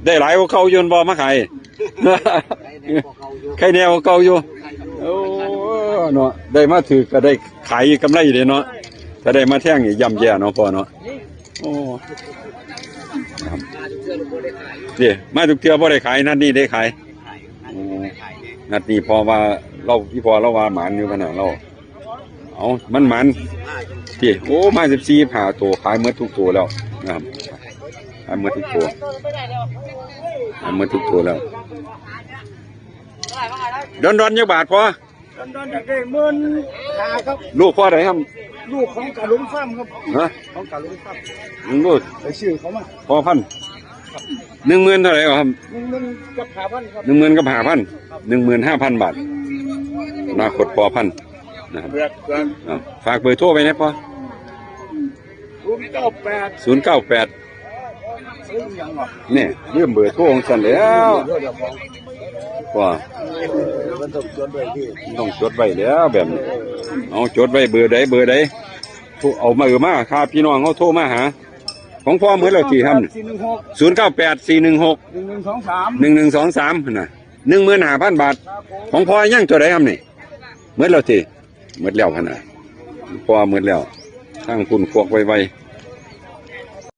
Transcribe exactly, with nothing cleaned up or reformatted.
ได้หลายกว่าเก่าอยู่บ่มาขาย ใครแนวเก่าอยู่ โอ้ เนาะ ได้มาถือก็ได้ขายกำไรเลยเนาะ ถ้าได้มาแท่งนี่ย่ำแย่เนาะพ่อเนาะ โอ้ ครับ เดี๋ยวมาทุกเทื่อบ่ได้ขาย นัดนี้ได้ขาย โอ้ นัดนี้เพราะว่าเรา พี่พ่อเราว่าหมานอยู่ขนาดเรา เอามันหมาน ที่ โอ้ มาสิบสี่ผ่าตัว ขายหมดทุกตัวแล้วนะครับ ขายหมดทุกตัว ขายหมดทุกตัวแล้ว ดอนๆ จักบาทพอ ดอนๆ อยากได้หมื่นห้าครับ ลูกพ่อใดครับ ลูกของกาหลงฟาร์มครับ ฮะ ของกาหลงฟาร์ม ลูก ไปซื้อเขามา พ่อพันธุ์ หนึ่งหมื่นเท่าไหร่ครับ หนึ่งหมื่นกับห้าพันครับ หนึ่งหมื่นกับห้าพัน หนึ่งหมื่นห้าพันบาท อนาคตพ่อพันธุ์นะครับ เพื่อนเพื่อน อ่ะ ฝากเบอร์โทรไปนะพ่อ ศูนย์เก้าแปด ศูนย์เก้าแปด ซื้อหยังวะ เนี่ยลืมเบอร์โทรของฉันแล้ว เดี๋ยวเดี๋ยวของ ว่า มันต้องจดไว้ที่ ต้องจดไว้แล้วแบบนี้ เอาจดไว้เบอร์ใดเบอร์ใด โทรเอามาเออมาครับพี่น้องเขาโทรมาหา ของพ่อเบอร์แล้วที่ครับ สี่หนึ่งหก ศูนย์เก้าแปด สี่หนึ่งหก หนึ่งหนึ่งสองสาม หนึ่งหนึ่งสองสาม นะ หนึ่งหมื่นห้าพันบาท ของพ่อยังตัวใดครับนี่ หมดแล้วที่ หมดแล้วขนาด พ่อหมดแล้ว ทั้งคุณควักไว